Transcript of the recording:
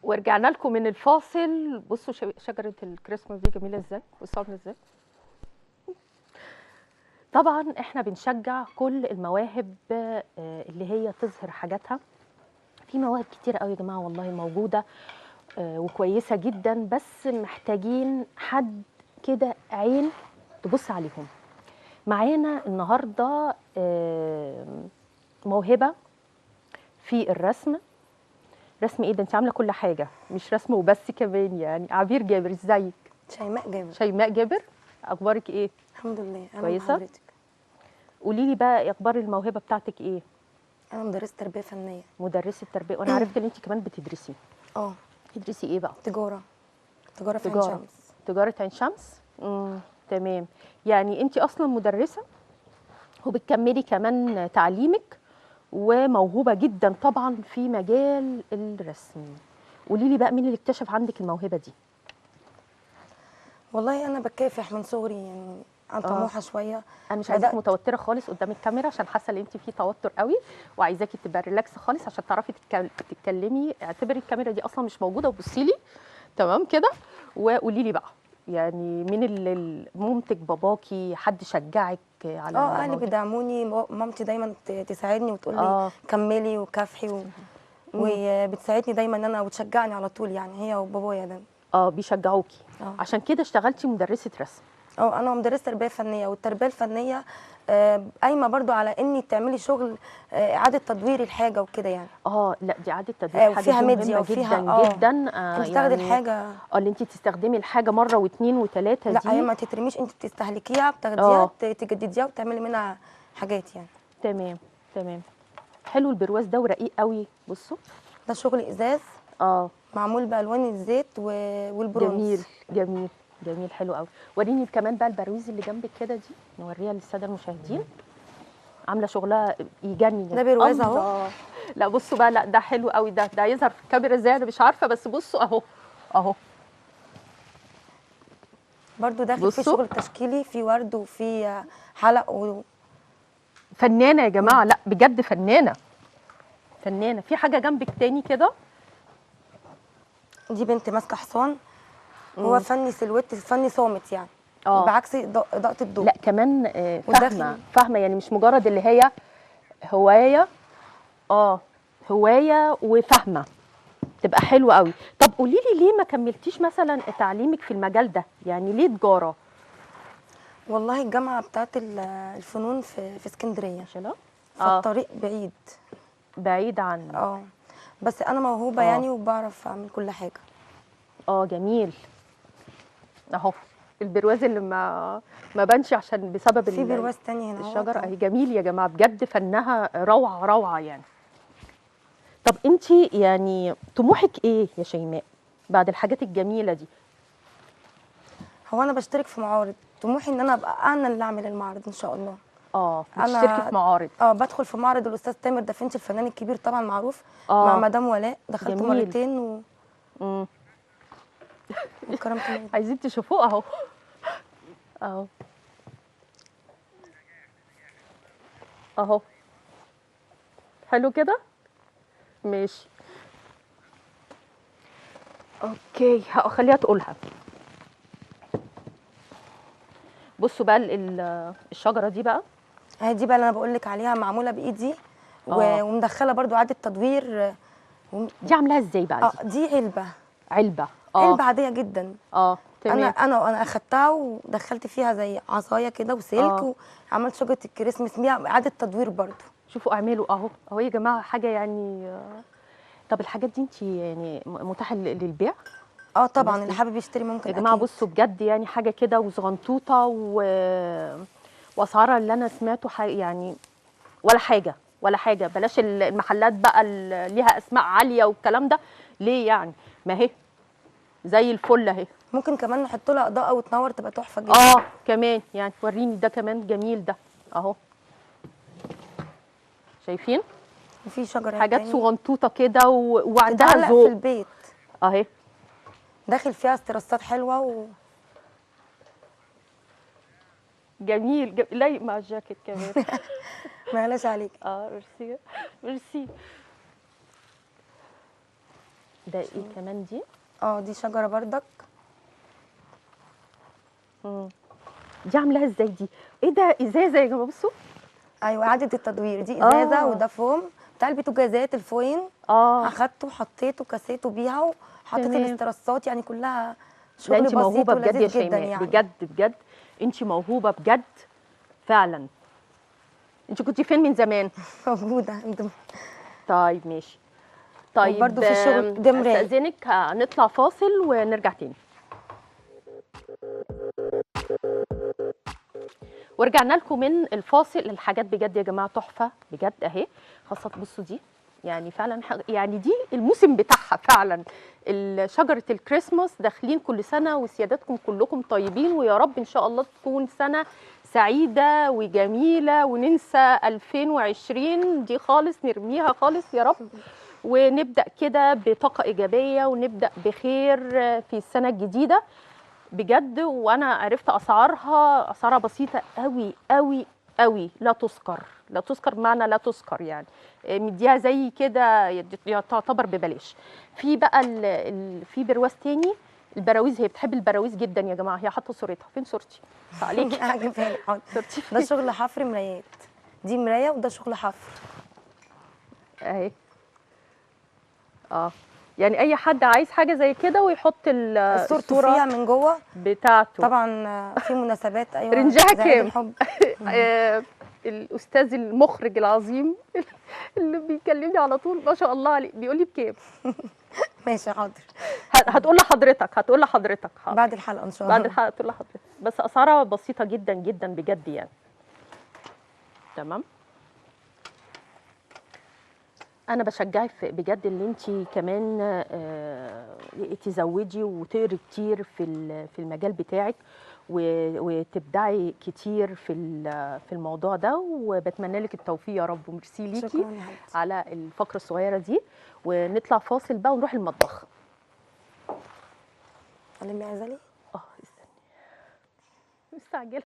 ورجعنا لكم من الفاصل. بصوا شجرة الكريسماس دي جميلة ازاي، بصوا عاملة ازاي. طبعا احنا بنشجع كل المواهب اللي هي تظهر حاجاتها. في مواهب كتير قوي يا جماعة والله موجودة وكويسة جدا، بس محتاجين حد كده عين تبص عليهم. معانا النهاردة موهبة في الرسم. رسم ايه ده؟ انت عامله كل حاجة، مش رسم وبس كمان يعني. عبير جابر، ازيك؟ شيماء جابر. شيماء جابر، اخبارك ايه؟ الحمد لله انا كويسة. حضرتك قولي لي بقى اخبار الموهبة بتاعتك ايه؟ انا مدرسه تربيه فنية. مدرسه تربيه، وانا عرفت ان انت كمان بتدرسي. اه. تدرسي ايه بقى؟ تجارة. تجارة في عين شمس. تجارة عين شمس. تمام. يعني انت اصلا مدرسه وبتكملي كمان تعليمك، وموهوبه جدا طبعا في مجال الرسم. قولي لي بقى مين اللي اكتشف عندك الموهبة دي؟ والله انا بكافح من صغري يعني، انا طموحه شوية. انا مش عايزاكي متوترة خالص قدام الكاميرا عشان حاسه ان انت في توتر قوي، وعايزاكي تبقى relax خالص عشان تعرفي تتكلمي. اعتبري الكاميرا دي اصلا مش موجودة وبصي لي تمام كده. وقولي لي بقى يعني مين اللي مامتك، باباكي، حد شجعك على؟ اهلي بيدعموني، مامتي دايما تساعدني وتقول لي كملي وكافحي وبتساعدني دايما ان انا، وتشجعني على طول يعني، هي وبابايا ده. بيشجعوكي. عشان كده اشتغلتي مدرسه رسم. انا مدرسه تربيه فنية، والتربية الفنية قايمة برضو على اني تعملي شغل اعاده تدوير الحاجة وكده يعني. لا دي اعاده تدوير حاجة وفيها ميديا وفيها جدا جدا. تستخدمي يعني الحاجة، اللي انت تستخدمي الحاجة مرة واثنين وثلاثة دي. لا هي ما تترميش، انت بتستهلكيها، بتاخديها تجدديها وتعملي منها حاجات يعني. تمام تمام. حلو البرواز ده ورقيق قوي. بصوا ده شغل ازاز، معمول بالوان الزيت والبرونز. جميل جميل جميل، حلو قوي. وريني كمان بقى البرويز اللي جنبك كده دي، نوريها للسادة المشاهدين. عامله شغلها يجنن. ده برواز اهو. لا بصوا بقى، لا ده حلو قوي ده، ده هيظهر في الكاميرا ازاي انا مش عارفه، بس بصوا اهو اهو. برده داخل في شغل تشكيلي، في ورد وفي حلق فنانة يا جماعة. لا بجد فنانة فنانة. في حاجة جنبك تاني كده؟ دي بنت ماسكه حصان. هو فني silhouette، فني صامت يعني، بعكس اضاءه الضوء. لا كمان فاهمه فاهمه يعني، مش مجرد اللي هي هواية، هواية وفاهمه، تبقى حلوة قوي. طب قولي لي ليه ما كملتيش مثلا تعليمك في المجال ده؟ يعني ليه تجارة؟ والله الجامعة بتاعت الفنون في اسكندرية، فالطريق بعيد بعيد عن بس انا موهوبه يعني، وبعرف اعمل كل حاجة. جميل. اهو البرواز اللي ما بانش عشان بسبب في برواز تاني هنا الشجرة اهي. جميل يا جماعة بجد، فنها روعه روعه يعني. طب انت يعني طموحك ايه يا شيماء بعد الحاجات الجميلة دي؟ هو انا بشترك في معارض، طموحي ان انا ابقى انا اللي اعمل المعرض ان شاء الله. بتشتركي في معارض؟ بدخل في معرض الاستاذ تامر دافنشي الفنان الكبير طبعا معروف، مع مدام ولاء. دخلت جميل. مرتين وكرمت. عايزين تشوفوه اهو اهو اهو. حلو كده، ماشي okay. هخليها تقولها. بصوا بقى الشجرة دي بقى، اهي دي بقى اللي انا بقول لك عليها، معمولة بايدي ومدخله برضو اعاده تدوير. دي عاملاها ازاي بقى؟ دي علبة. علبة علبة عادية جدا. تمام. انا اخدتها ودخلت فيها زي عصاية كده وسلك، وعملت شجرة الكريسماس بيها، اعاده تدوير برضو. شوفوا اعملوا اهو اهو يا جماعة، حاجة يعني. طب الحاجات دي انت يعني متاحة للبيع؟ طبعا، اللي حابب يشتري ممكن. يا جماعة بصوا بجد يعني حاجة كده وصغنطوطه واسعارها اللي انا سمعته يعني ولا حاجة ولا حاجة. بلاش المحلات بقى اللي ليها اسماء عالية والكلام ده، ليه يعني؟ ما هي زي الفل اهي. ممكن كمان نحط لها اضاءه وتنور تبقى تحفة جدا. كمان يعني وريني ده كمان جميل ده اهو. شايفين؟ وفي شجرة حاجات صغنطوطه كده وعندها ذوق في البيت اهي، داخل فيها استرسات حلوة جميل. لايق مع الجاكيت كمان. معلش عليك. ميرسي ميرسي. ده ايه كمان دي؟ دي شجرة بردك. دي عاملاها ازاي دي؟ ايه ده، ازازة يا جماعة بصوا. ايوه اعاده التدوير، دي ازازة وده فوم بتاع البوتاجازات ال foil. اخدته وحطيته وكسيته بيها وحطيت الاسترسات، يعني كلها شغل انت بسيط موهوبه بجد يا شيماء يعني. بجد بجد انت موهوبه بجد فعلا. انت كنتي فين من زمان؟ موجودة. طيب ماشي. طيب برضه في شغل ده مراية. استاذنك هنطلع فاصل ونرجع تاني. ورجعنا لكم من الفاصل. الحاجات بجد يا جماعة تحفة بجد اهي، خاصة بصوا دي يعني فعلا يعني دي الموسم بتاعها فعلا، شجرة الكريسماس داخلين كل سنة وسياداتكم كلكم طيبين، ويا رب ان شاء الله تكون سنة سعيدة وجميلة وننسى 2020 دي خالص، نرميها خالص يا رب، ونبدا كده بطاقة ايجابية ونبدا بخير في السنة الجديدة بجد. وانا عرفت اسعارها، اسعارها بسيطة قوي قوي قوي، لا تذكر، لا تذكر بمعنى لا تذكر، يعني مديها زي كده تعتبر ببلاش. في بقى في برواز تاني، البراويز هي بتحب البراويز جدا يا جماعة، هي حاطه صورتها. فين صورتي؟ عليكي هجيبها لك. حاضر. صورتي ده شغل حفر مرايات، دي مراية وده شغل حفر اهي. يعني اي حد عايز حاجة زي كده ويحط الصورة فيها من جوه بتاعته. طبعا في مناسبات. ايوه range ها كام؟ الاستاذ المخرج العظيم اللي بيكلمني على طول ما شاء الله عليه بيقول لي بكام؟ ماشي حاضر. هتقول لحضرتك، هتقول لحضرتك حاضر. بعد الحلقة ان شاء الله. بعد الحلقة تقول لحضرتك، بس اسعارها بسيطة جدا جدا بجد يعني. تمام. انا بشجعك بجد ان انت كمان تزودي وتقري كتير في المجال بتاعك وتبدعي كتير في الموضوع ده، وبتمنى لك التوفيق يا رب. وميرسي ليكي على الفقرة الصغيرة دي. ونطلع فاصل بقى ونروح المطبخ. علمي عزلي. استني مستعجلة.